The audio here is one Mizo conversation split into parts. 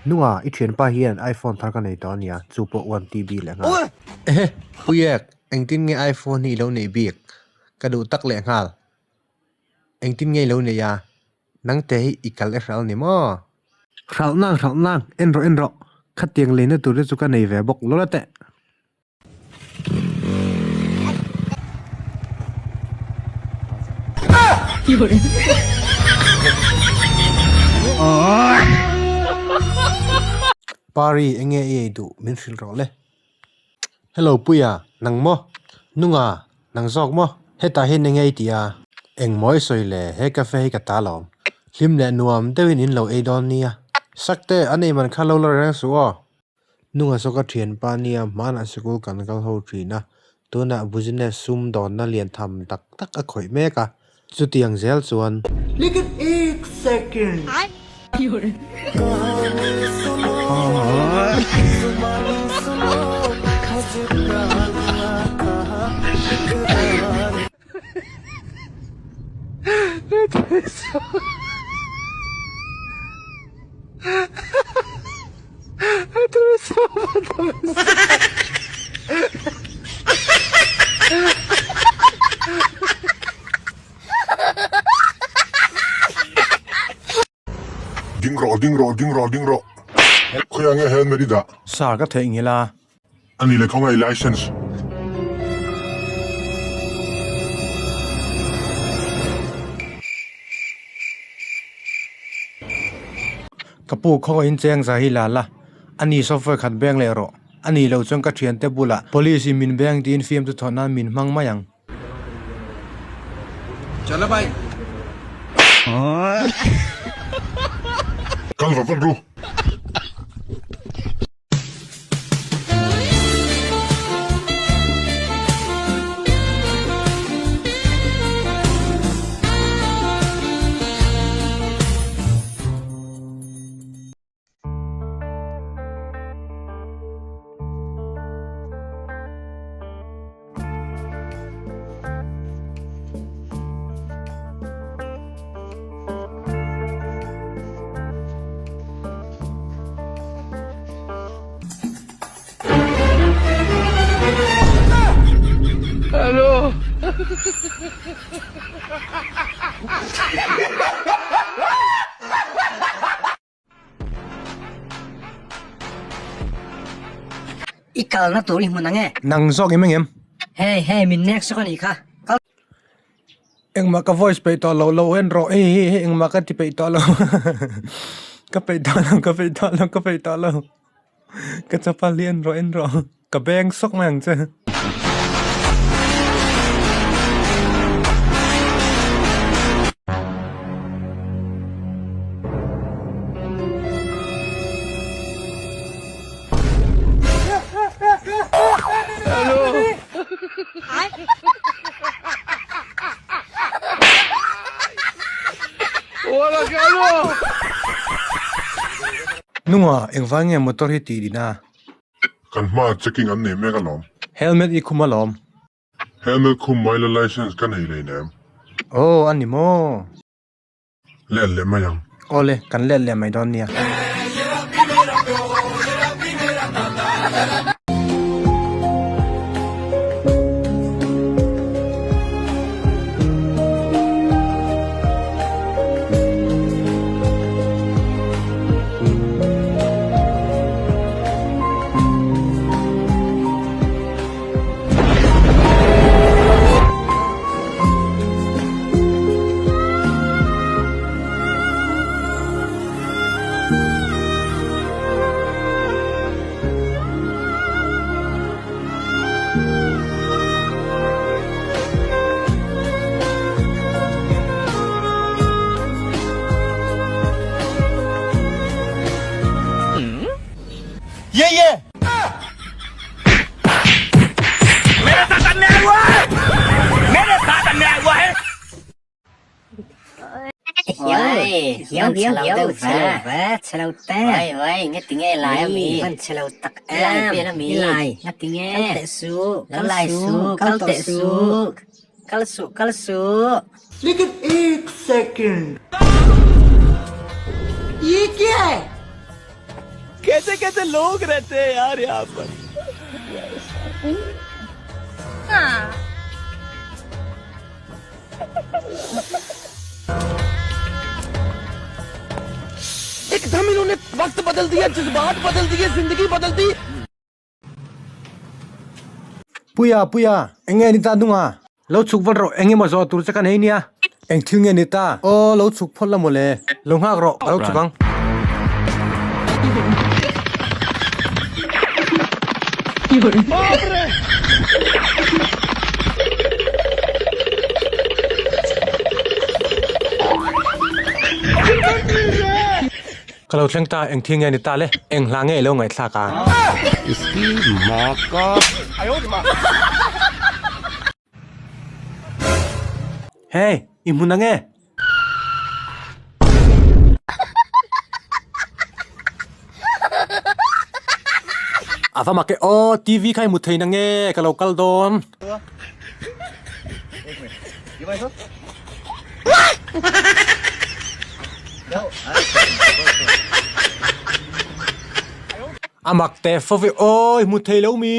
Nunga, i thianpa hian iPhone thar ka nei tawh a nia, chu pawh one TB leh nghal. Ehe, Puiek, engtin nge iPhone hi i lo neih bik? Ka duh tak leh nghal. Engtin nge i lo neih a? Nangte hi i kal e hralh ni maw? Hralh nang, hralh nang, en rawh, en rawh, khatiang leina tur te chu ka nei ve bawk lawla teh. Pari, enge i ei duh min hrilh rawh le. Hello Puia, nang maw? Nunga, nang zawk maw? Hetah hian enge i tih a? Engmaw i sawi le, he cafe hi ka ta lawm. Hlim leh nuam deuhin in lo ei dawn nia. Sakte, a nei man kha lo la reng suh aw. Nunga saw ka thianpa nia hmanah sikul kan kal ho thin a, tunah business sum dawnna lian tham tak tak a khawih mek a, chutiang zel chuan. Ding rawh, ding rawh, ding rawh, ding rawh. Khawiah nge helmet i dah? Sir, ka theihnghilh a. A ni le khawngaih license. Ka pu khawngaihin cheng za hi la la, a ni software khat beng leh rawh. A ni lo chuan ka thiante bulah police in min beng tiin fiam chu thawh nan min hmang mai ang. Kal va vat ru. I kalna tur i hmun ang e. Nang zawk em engem? Hei hei min nek sawk a nih kha. Kal. Engmah ka voice peih tawh lo lo en rawh hei hei hei engmah ka ti peih tawh lo ka peih tawh lo ka peih tawh lo ka peih tawh lo ka chapal hi en rawh en rawh ka beng sawk mai ang che. Nunga, engvang nge motor hi tih din a? Kan hmaah checking an nei mek alawm. Helmet i khum alawm. Helmet khum mai la license ka nei hleinem. Aw, a ni maw? Let leh mai ang. Awle, kan let leh mai dawn nia. कैसे कैसे लोग रहते हैं यार यहाँ पर एकदम इन्होंने वक्त बदल दिया जज्बात बदल दिए जिंदगी बदल दी Puia Puia, eng nge ni ta nunga? Lo chhuk vat rawh, eng emaw zawh tur che ka nei nia. Eng thil nge ni ta? Aw, lo chhuk phawt la mawle. Lo nghak rawh, ka lo chhuk ang. Ka lo thleng ta, eng thil nge ni ta le? Eng hla nge i lo ngaihthlak a? Hey, i hmun ang e! A va mak e aw, TV kha i hmu thei na nge ka lo kal dawn? A mak teh fo ve aw, i hmu thei lo mi?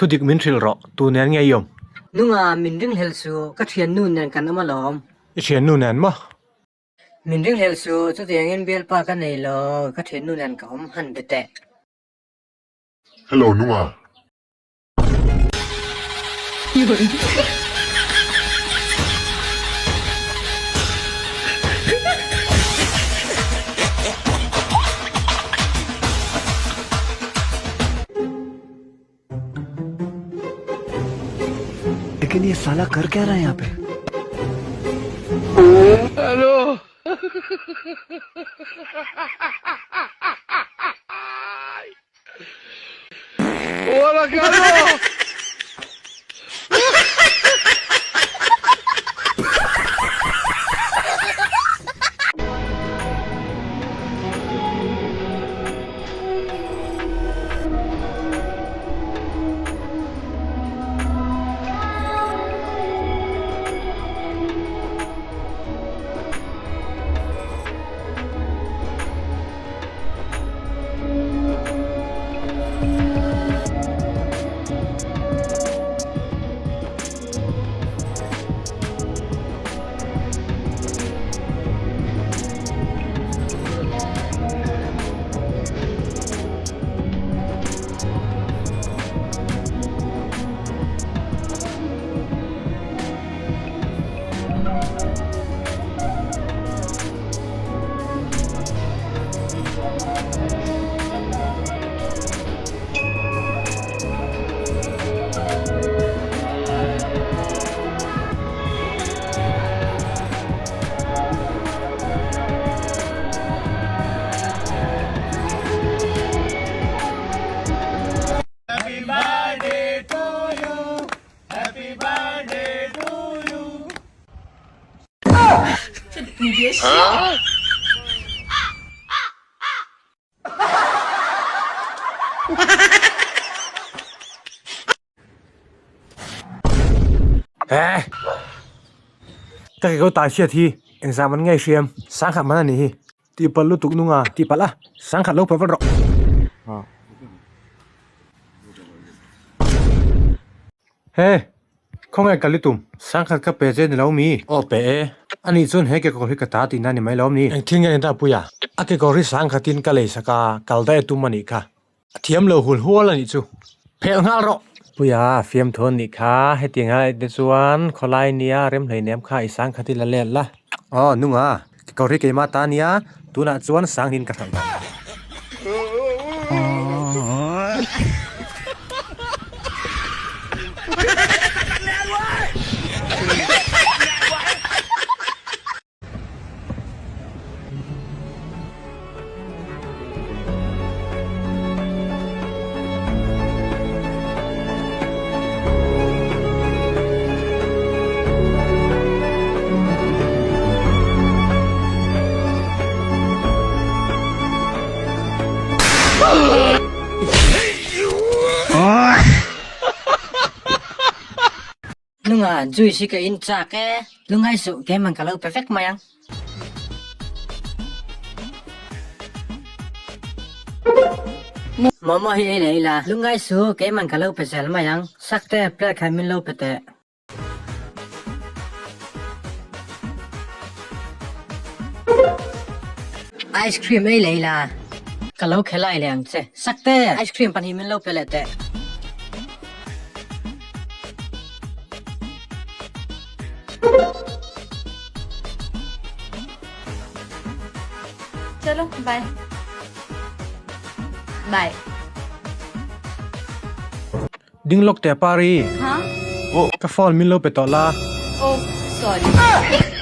Thudik min hrilh rawh, tu nen nge i awm? Nunga min ringhlel su, ka thiannu nen kan awm alawm. I thiannu nen maw? Min ringhlel su, chutiangin bialpa ka nei lo, ka thiannu nen ka awm han be teh. Hello Nunga. लेकिन ये साला कर क्या रहा है यहाँ पे He! Ka kekawr tai hriat hi engzah man nge hriam? Sangkhat man a nih hi. Tihpalh lutuk nunga tihpalh a, sangkhat lo pawh vat rawh. He! Khawnge ka litum? Sangkhat ka pe che ni lo mi? Aw pe e. Anih chuan he kekawr hi ka ta tihna ni mai lo mi? Engthil nge ni ta Puia? A kekawr hi sangkhatin ka lei sak a, kal daih a tum a nih kha. A thiam lo hul hual a nih chu. Phelh nghal rawh! Puia, fiamthu an nih kha. Hetiang a te chuan khawlai nia rem hleinem kha i sangkhat i la let la. Aw nunga, kekawr hi keimah ta nia, tunah chuan sanghin ka hralh tawh. Nunga juice hi ka in chak e, lungai suh keimah ka lo pe vek mai ang. Momo hi ei leh ila, lungai suh keimah ka lo pe zel mai ang, sakte plate khan min lo pe teh. Ice cream ei leh ila, ka lo khelai leh ang che. Sakte, ice cream pahnih min lo pe leh teh. Chalo bye. Bye. Ding lawk teh Pari. Ha? Ka phone min lo pe tawh la. Oh, sorry.